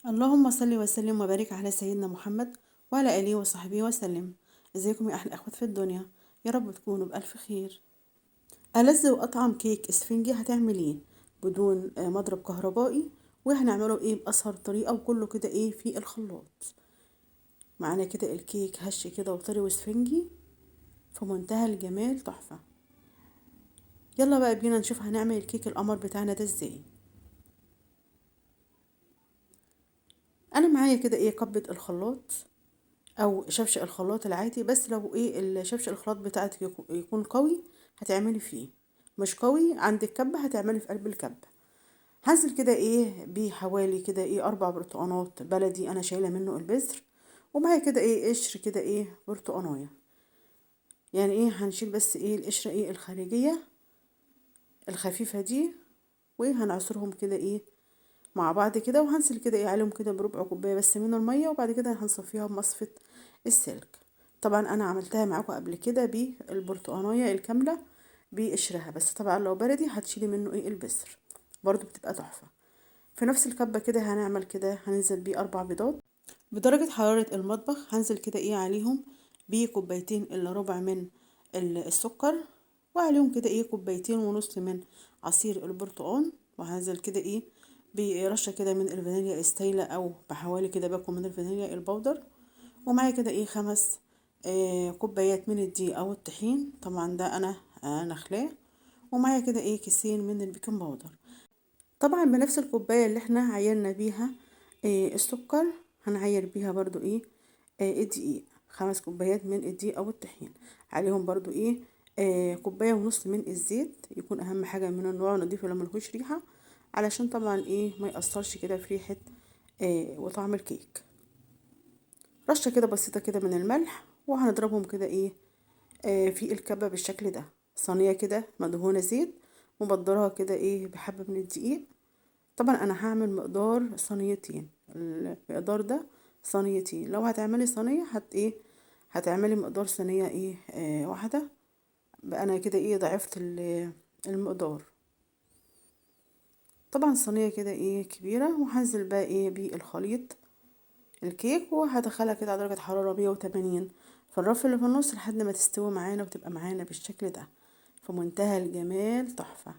اللهم صل وسلم وبارك على سيدنا محمد وعلى آله وصحبه وسلم. ازيكم يا احلى اخوات في الدنيا؟ يا رب تكونوا بألف خير. ألذ وأطعم كيك اسفنجي هتعمليه بدون مضرب كهربائي، وهنعمله ايه بأسهل طريقة، وكله كده ايه في الخلاط. معانا كده الكيك هش كده وطري واسفنجي في منتهى الجمال، تحفة. يلا بقى بينا نشوف هنعمل الكيك القمر بتاعنا ده ازاي. انا معايا كده ايه كبة الخلاط او شفشق الخلاط العادي، بس لو ايه الشفشق الخلاط بتاعتك يكون قوي هتعملي فيه، مش قوي عندك كبة هتعملي في قلب الكبة. هنزل كده ايه بحوالي كده ايه 4 برتقانات بلدي انا شايلة منه البذر، ومعايا كده ايه قشر كده ايه برتقانايه، يعني ايه هنشيل بس ايه القشرة ايه الخارجية الخفيفة دي، وهنعصرهم كده ايه مع بعض كده، وهنزل كده ايه عليهم كده بربع كوباية بس من المية، وبعد كده هنصفيها بمصفة السلك. طبعا انا عملتها معاكم قبل كده بالبرتقانية الكاملة بقشرها، بس طبعا لو بلدي هتشيلي منه ايه البذر، برضو بتبقى تحفة. في نفس الكبة كده هنعمل كده، هننزل بيه 4 بيضات بدرجة حرارة المطبخ، هنزل كده ايه عليهم بكوبايتين الا ربع من السكر، وعليهم كده ايه كوبايتين ونص من عصير البرتقال، وهنزل كده ايه برشة كده من الفانيليا السايلة او بحوالي كده باكو من الفانيليا البودر، ومعايا كده ايه 5 كوبايات من الدقيق او الطحين، طبعا ده انا نخلاه، ومعايا كده ايه كيسين من البيكنج باودر. طبعا بنفس الكوباية اللي احنا عايرنا بيها السكر هنعاير بيها برضو ايه الدقيق، 5 كوبايات من الدقيق او الطحين، عليهم برضو ايه كوباية ونص من الزيت، يكون اهم حاجة من النوع نضيف اللي ملهوش ريحة، علشان طبعا ايه ما يأثرش كده في ريحة وطعم الكيك. رشة كده بسيطة كده من الملح، وهنضربهم كده ايه في الكبة بالشكل ده. صينية كده مدهونة زيت، مبدرها كده ايه بحبة من الدقيق. طبعا انا هعمل مقدار صينيتين، المقدار ده صينيتين، لو هتعملي صينية هت ايه هتعملي مقدار صينية ايه واحدة. بقى انا كده ايه ضعفت المقدار. طبعا صينية كده ايه كبيرة، وهنزل بقى ايه بالخليط الكيك، وهدخلها كده على درجة حرارة 180 في الرف اللي في النص لحد ما تستوي معانا وتبقى معانا بالشكل ده في منتهى الجمال، تحفة.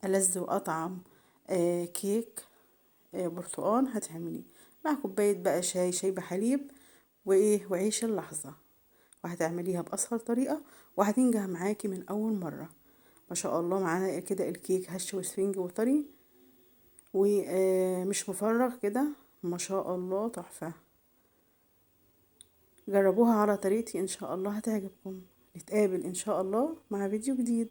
ألذ وأطعم كيك برتقان هتعمليه مع كوباية بقى شاي بحليب وإيه وعيش اللحظة، وهتعمليها بأسهل طريقة وهتنجح معاكي من أول مرة ما شاء الله. معانا كده الكيك هش وسفنج وطري ومش مفرغ كده، ما شاء الله تحفة. جربوها على طريقتي إن شاء الله هتعجبكم. نتقابل إن شاء الله مع فيديو جديد.